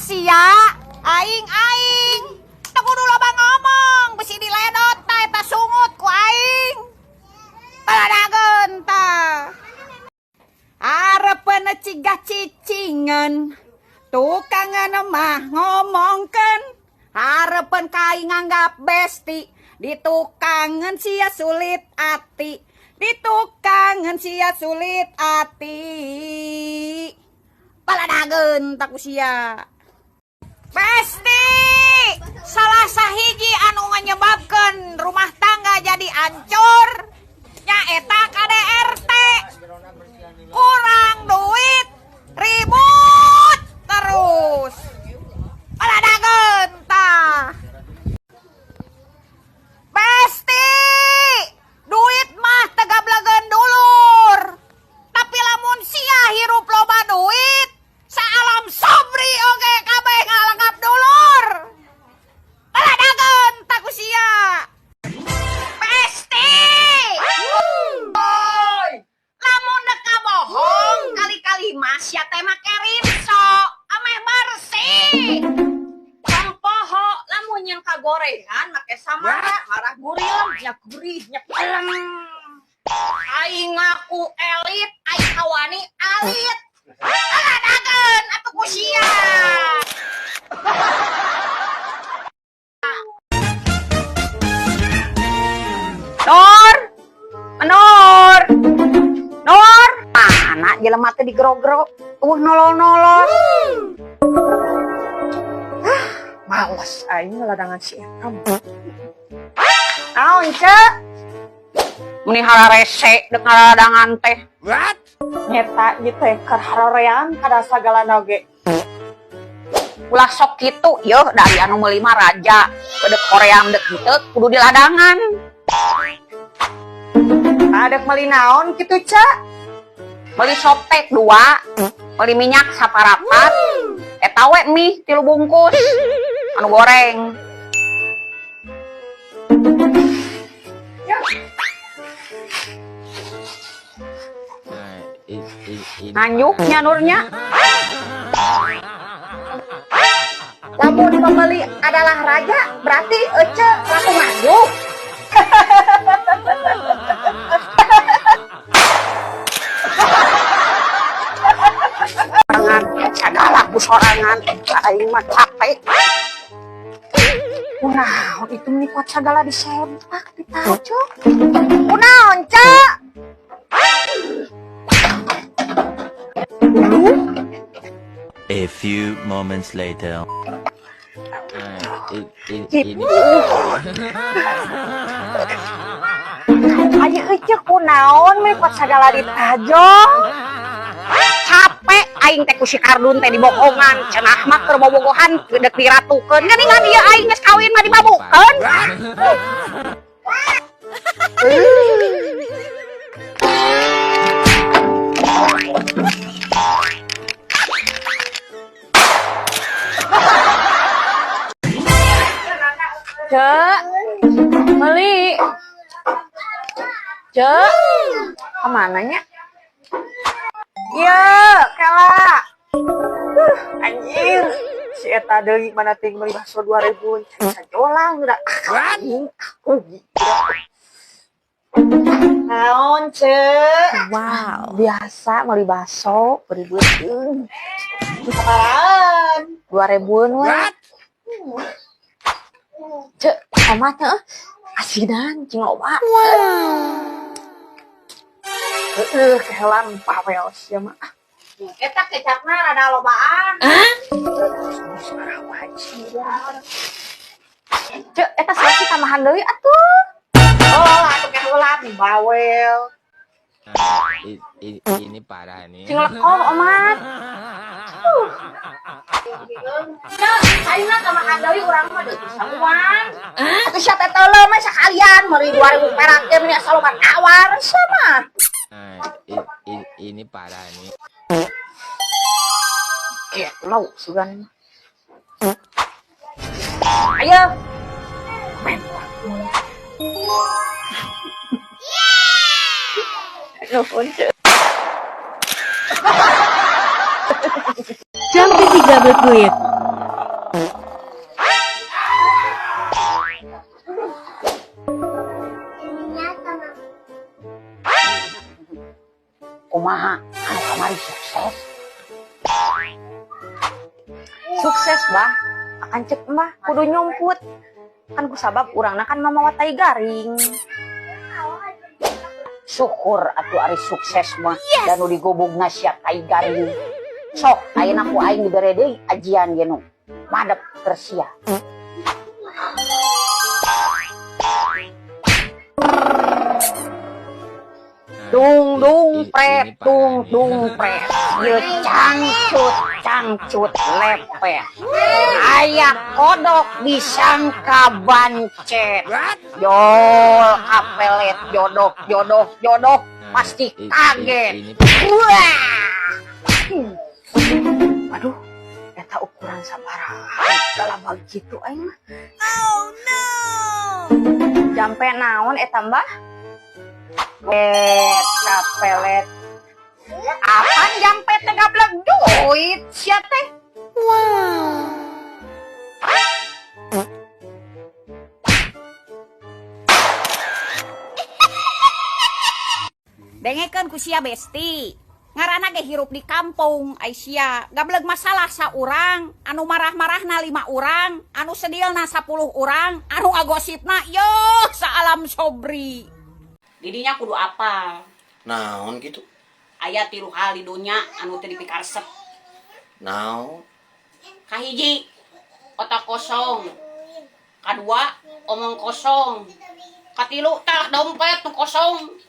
Sia-sia aing aing teu kudu loba ngomong, bisi diledot tah eta sungut ku aing. Baladageun tah. Arepeun cigah cicingeun, tukangan mah ngomongkeun. Harepeun ka aing nganggap besti, ditukangan sia sulit ati, ditukangan sia sulit ati. Baladageun tah ku sia. Besti, salah sahiji anu nganyebabkeun rumah tangga jadi ancur nyaeta KDRT. Kurang duit, ribut terus. Baladageun tah. Besti, duit mah teu gablegeun dulur, tapi lamun sia hirup loba duit, saalam sobri oge kabeh ngalanggap dulur. Baladageun tah ku sia. Besti, lamun dek bohong kali-kali mah sia teh make rinso ameh bersih. Tong poho lamun yang kagorengan make samara, marah gurilem nya, gurih nya, pelem. Aing ngaku elit, aing kawani alit. Baladageun atuh ku sia. Nur, Nur, Nur, mana jelema teh digerogro, euweuh nolol-nolol. Ah, males aing ngeladangan si eta. Naon, Cek? Meni hararese dek ngaladangan teh. What? Nyeta ieu teh keur haroream kada sagalana oge. Ulah sok kitu, yeuh, dari anu meuli mah raja. Dek hoream dek henteu kudu di ladangan. Adek meuli naon kitu, Cak? Meuli Softex 2, meuli minyak saparapat, eta we mie 3 bungkus, anu goreng. Nganjuknya Nurnya. Lamun pembeli adalah raja, berarti Ece laku nganjuk. Sorangan, segala ku sorangan, aing mah capek. Kunaon itu meni kuat segala disempak ditajok. Kunaon, Cak? A few moments later. Gitu. Ayo Ece kunaon meni kuat segala ditajok. Capek aing teh ku si Kardun teh dibohongan, cenah mah keur bobogohan dek diratukeun. Geuningan ieu aing geus kawin mah dibabukeun. Cek, beli. Cek, kemananya? Iya, kela. Anjir. Si eta deui mana ting meuli bakso 2000 sajolang udah. Anjing, rugi. Naon, Cek? Wow. Biasa meuli bakso beribueun. Sabaran. 2000-an we. Cek, omat heuh. Asinan cing loba. Heeh, kehelan pawel sia mah. Eta kecapna rada lobaan. Cek, eta sih tambahan deui atuh. Oh, atuh kehelan bawel. Ini parah nih. Cing lekoh omat. Cek, ayeuna tambahan deui urang mah deui samuan. Atuh sia teh teuleum mah sakalian meuli 2000 perak ge meni asa loba tawar sama. Ini parah nih. Gelo sugan. Ayo. Nuhun, Cek. Jampi digabut duit. Kumaha anu kamari, sukses? Sukses, Bah. Akan cek mah kudu nyumput. Kan kusabab urangna kan mamawa tai garing. Syukur atuh ari sukses mah dan nu digobogna sia tai garing. Sok ayeuna ku aing dibere deui ajian ge nu madep keur sia. Dung dung pret, dung dung pret. Ye cangcut cangcut lepet. Aya kodok disangka bancet. Jol kapelet jodoh jodoh jodoh pasti kaget. Wah. Waduh, eta ukuran sabaraha? Dalam gitu aing mah. Oh no. Jampe naon eta, Mbah? Eh, kapelet. Apaan jampe teh gablek duit sia teh? Wow. Dengekeun ku sia, Besti. Ngaranna ge hirup di kampung, ai sia gablek masalah saurang, anu marah-marahna lima urang, anu sedilna 10 urang, anu ngagosipna yo saalam sobri. Didinya kudu apal. Naon gitu? Aya tilu hal di dunya anu teu dipikaresep. Naon? Kahiji, otak kosong. Kadua, omong kosong. Katilu, tah dompet nu kosong.